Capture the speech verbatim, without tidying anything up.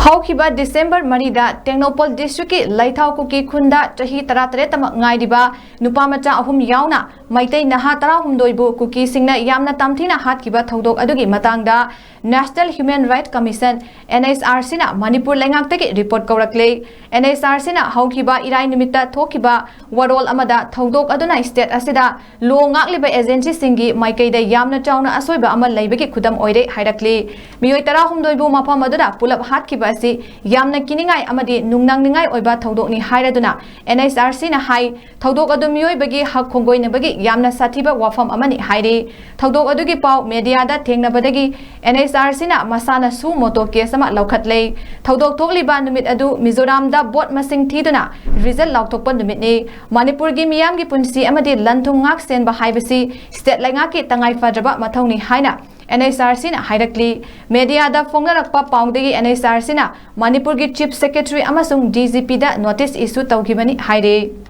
ꯍꯧꯈꯤꯕ ꯗꯤꯁꯦꯝꯕꯔ ꯃꯔꯤꯗ ꯇꯦꯡꯅꯧꯄꯜ ꯗꯤꯁꯇ꯭ꯔꯤꯛꯀꯤ ꯂꯩꯊꯥꯎ ꯀꯨꯀꯤ ꯈꯨꯟꯗ ꯆꯍꯤ ꯇꯔꯥꯇꯔꯦꯠꯇꯃꯛ ꯉꯥꯏꯔꯤꯕ ꯅꯨꯄꯥ ꯃꯆꯥ ꯑꯍꯨꯝ ꯌꯥꯎꯅ ꯃꯩꯇꯩ ꯅꯍꯥ ꯇꯔꯥꯍꯨꯝꯗꯣꯏꯕꯨ ꯀꯨꯀꯤꯁꯤꯡꯅ ꯌꯥꯝꯅ ꯇꯝꯊꯤꯅ ꯍꯥꯠꯈꯤꯕ ꯊꯧꯗꯣꯛ ꯑꯗꯨꯒꯤ ꯃꯇꯥꯡꯗ National Human Rights Commission, N H R Cꯅ Manipur ꯂꯩꯉꯥꯛꯇꯒꯤ ꯔꯤꯄꯣꯔꯠ ꯀꯧꯔꯛꯂꯦ꯫ N H R Cꯅ ꯍꯧꯈꯤꯕ ꯏꯔꯥꯏ ꯅꯨꯃꯤꯠꯇ ꯊꯣꯛꯈꯤꯕ ꯋꯥꯔꯣꯜ ꯑꯃꯗ ꯊꯧꯗꯣꯛ ꯑꯗꯨꯅ ꯁ꯭ꯇꯦꯠ ꯑꯁꯤꯗ ꯂꯣ ꯉꯥꯛꯂꯤꯕ ꯑꯦꯖꯦꯟꯁꯤꯁꯤꯡꯒꯤ ꯃꯥꯏꯀꯩꯗ ꯌꯥꯝꯅ ꯆꯥꯎꯅ ꯑꯁꯣꯏꯕ ꯑꯃ ꯂꯩꯕꯒꯤ ꯈꯨꯗꯝ ꯑꯣꯏꯔꯦ ꯍꯥꯏꯔꯛꯂꯤ꯫ ꯃꯤꯑꯣꯏ ꯇꯔꯥꯍꯨꯝꯗꯣꯏꯕꯨ ꯃꯐꯝ ꯑꯗꯨꯗ ꯄꯨꯂꯞ ꯍꯥꯠꯈꯤꯕ ꯑꯁꯤ ꯌꯥꯝꯅ ꯀꯤꯅꯤꯡꯉꯥꯏ ꯑꯃꯗꯤ ꯅꯨꯡꯅꯥꯡꯅꯤꯡꯉꯥꯏ ꯑꯣꯏꯕ ꯊꯧꯗꯣꯛꯅꯤ ꯍꯥꯏꯔꯗꯨꯅ N H R Cꯅ ꯍꯥꯏ, ꯊꯧꯗꯣꯛ ꯑꯗꯨ ꯃꯤꯑꯣꯏꯕꯒꯤ ꯍꯛ ꯈꯣꯡꯒꯣꯏꯅꯕꯒꯤ ꯌꯥꯝꯅ ꯁꯥꯊꯤꯕ ꯋꯥꯐꯝ ꯑꯃꯅꯤ ꯍꯥꯏꯔꯤ꯫ ꯊꯧꯗꯣꯛ ꯑꯗꯨꯒꯤ ꯄꯥꯎ ꯃꯦꯗꯤꯌꯥꯗ ꯊꯦꯡꯅꯕꯗꯒꯤ N H R Cꯅ ꯃꯁꯥꯅ suo motu case ꯑꯃ ꯂꯧꯈꯠꯂꯦ꯫ ꯊꯧꯗꯣꯛ ꯊꯣꯛꯂꯤꯕ ꯅꯨꯃꯤꯠ ꯑꯗꯨ ꯃꯤꯖꯣꯔꯥꯝꯗ ꯚꯣꯠ ꯃꯁꯤꯡ ꯊꯤꯗꯨꯅ ꯔꯤꯖꯜ ꯂꯥꯎꯊꯣꯛꯄ ꯅꯨꯃꯤꯠꯅꯤ꯫ ꯃꯅꯤꯄꯨꯔꯒꯤ ꯃꯤꯌꯥꯝꯒꯤ ꯄꯨꯟꯁꯤ ꯑꯃꯗꯤ ꯂꯟ ꯊꯨꯝ ꯉꯥꯛ ꯁꯦꯟꯕ ꯍꯥꯏꯕꯁꯤ ꯁ꯭ꯇꯦꯠ ꯂꯩꯉꯥꯛꯀꯤ ꯇꯉꯥꯏ ꯐꯗ꯭ꯔꯕ ꯃꯊꯧꯅꯤ ꯍꯥꯏꯅ N H R Cꯅ ꯍꯥꯏꯔꯛꯂꯤ꯫ ꯃꯦꯗꯤꯌꯥꯗ ꯐꯣꯡꯅꯔꯛꯄ ꯄꯥꯎꯗꯒꯤ N H R Cꯅ ꯃꯅꯤꯄꯨꯔꯒꯤ Chief Secretary ꯑꯃꯁꯨꯡ D G Pꯗ notice issue ꯇꯧꯈꯤꯕꯅꯤ ꯍꯥꯏꯔꯤ꯫